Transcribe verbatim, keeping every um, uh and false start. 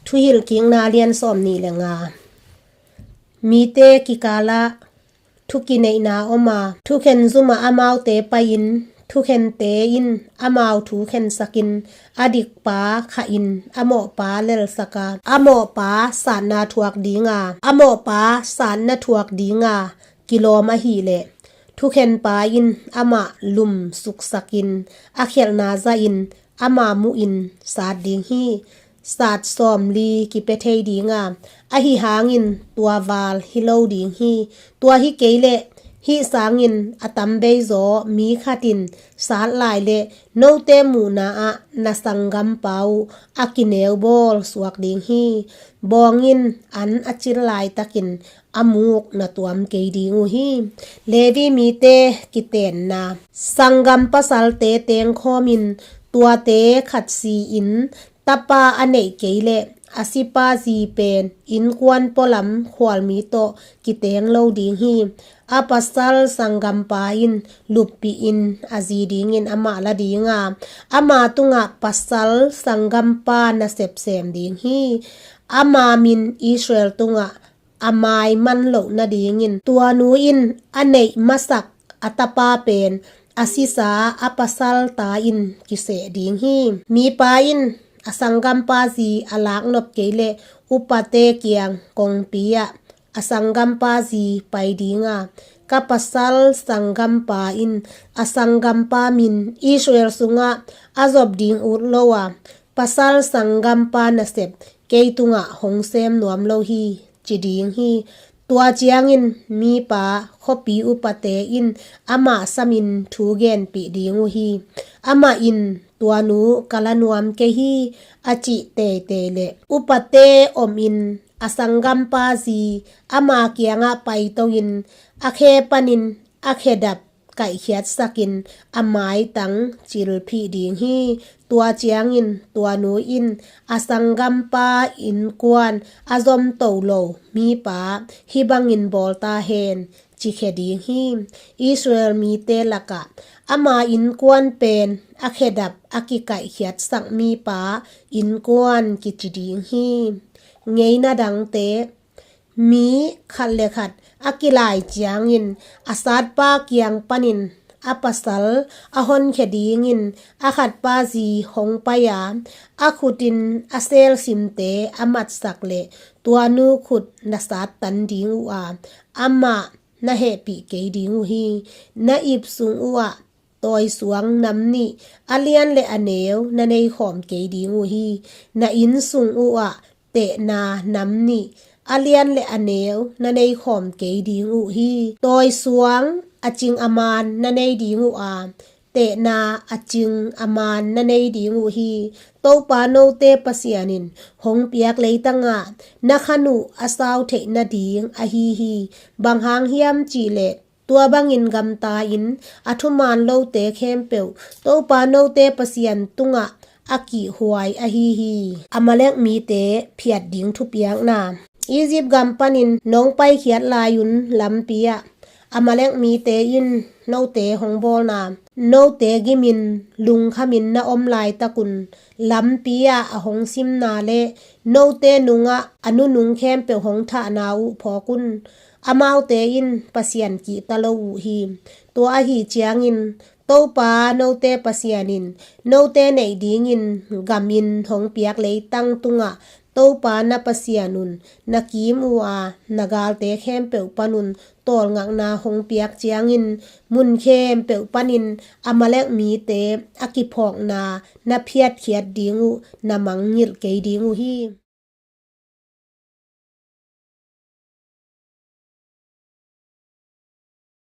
Thuhilhkikna lian sawm nih le nga. Mite kikalah thukineihna om a, thukhen zumah amaute pai-in, thukhente in amau thu khensakin, a dikpa khahin a mawhpa lelsak a, a mawhpa satna thuak dinga, a mawhpa satna thuak dinga kilawm ahileh, thukhenpa in amah lum suksakin, a khelhna zahin ama muhin sat ding hi. Sat sawmli kipia thei dinga, ahi hangin tua val hi lo ding hi. Tua hi kei leh, hih sangin a tambeizaw mi khatin sat lai leh, note muhna ah na sanggampa uh a kineubawl suak ding hi. Bawng in an a cil laitakin a muk na tuam kei ding uh hi. Levi mite kitenna. Sanggam pasalte tengkhawmin tuate khat si-in tapa a neih kei leh, a sipa zi pen innkuan pualam khualmi tawh kiteng lo ding hi. A pasal sanggampa in luppihin a zi dingin amah la dinga, ama tungah pasal sanggampa nasep sem ding hi. Ama min Israel tungah a maiman loh nadingin, tua nu in a neih masak a tapa pen a sisa a pasal ta in kiseh ding hi. Mipa in a sanggampa zi a laknop kei leh, upate kiang kongpi ah a sanggampa zi pai dinga, ka pasal sanggampa in a sanggampa min Israel sungah a zop ding ut lo a, pasal sanggampa nasep kei tungah hong sem nuam lo hi, ci ding hi. Tua ciangin mipa khuapi upate in amah samin thu genpih ding uh hi. Amah in, tua nu ka la nuam kei hi, a cih teitei leh, upate omin a sanggampa zi ama kiangah paito-in, a khe panin a khedap kaihkhiatsakin a maitang cilphih ding hi. Tua ciangin tua nu in a sanggampa innkuan a zomto lo mipa hih bangin bawl ta hen, ci khia ding hi. Israel mite lakah ama innkuan pen a khedap a kikaihkhiatsak mipa innkuan kici ding hi. Ngeina dangte. Mi khat le khat a kilai ciangin a satpa kiang panin a pasal a honkhia dingin a khatpa zi hong pai a, a khutin a selsimte a matsak leh, tua nu khut na sattan ding uh a, amah na hehpih kei ding uh hi. Na ip sung uhah tawisuang nam nih, a lian le a neu na neikhawm kei ding uh hi. Na inn sung uhah tehna nam nih, a lian le a neu na neikhawm kei ding uh hi. Tawisuang a cing a maan na nei ding uh a, tehna a cing a maan na nei ding uh hi. Topa note Pasian in hong piak leitangah na khan uh a sau theih nading ahi hi. Bang hang hiam cih leh, tua bangin gamta-in a thuman lote khempeuh Topa note Pasian tungah a kihhuai ahi hi. Amalek mite phiat ding thupiakna. Egypt gam panin nong paikhiat lai-un lampi ah Amalek mite in note hong bawlna, note gimin lungkhamin na om laitakun lampi ah a hong simna le note nungah a nunung khempeuh hong thahna uh phawk un. Amaute in Pasian kihta lo uh hi. Tua ahi ciangin Topa note Pasian in note neih dingin gamin hong piak leitang tungah Topa na Pasian un na kim uh a, na galte khempeuh panun tawlngakna hong piak ciangin mun khempeuh panin Amalek mite a kiphawkna na phiatkhiat ding uh na mangngilh kei ding uh hi.